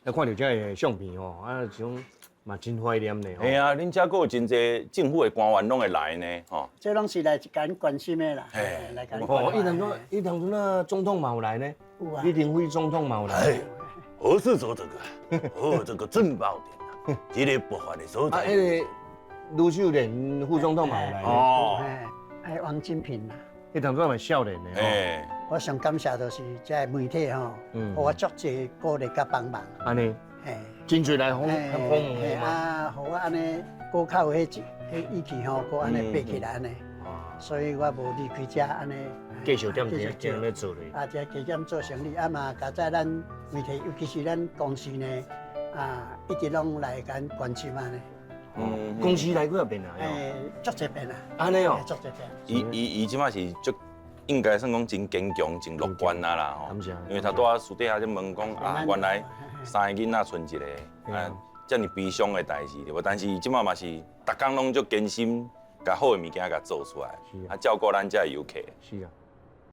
啊，看著這个相片吼，啊，這種嘛真懷念呢。嘿啊，恁遮閣有真濟政府的官員攏會來呢，吼。這攏是來共咱關心的啦，來共咱哦，伊當初伊當初那總統嘛有來呢，有啊。李登輝總統嘛有來。哎，我是說這個，哦，這個珍寶殿啊，這個不凡的所在。啊，彼個盧秀蓮副總統嘛有來。哦。哎，王金平啦。彼當初嘛少年的。我上感謝就是這个媒體吼，予我足濟鼓勵佮幫忙。按呢，真濟來訪訪問啊，予我按呢，閣較有彼彼義氣吼，閣按呢爬起來按呢。所以我無離開遮按呢。繼續踮佇這咧做咧。啊，這加減做生意，啊嘛，加在咱媒體，尤其是咱公司呢，啊，一直攏來共關心按呢。公司來幾若遍啊？欸，足濟遍啊。按呢哦。足濟遍。伊這擺是足，應該算講真堅強、真樂觀啊啦吼。因為他拄仔私底下就問講啊，原來三个囡仔賰一个，啊，遮爾悲傷的代誌對無？但是這擺嘛是，逐工攏足堅心，共好的物件共做出來，啊，照顧咱這遊客。是啊。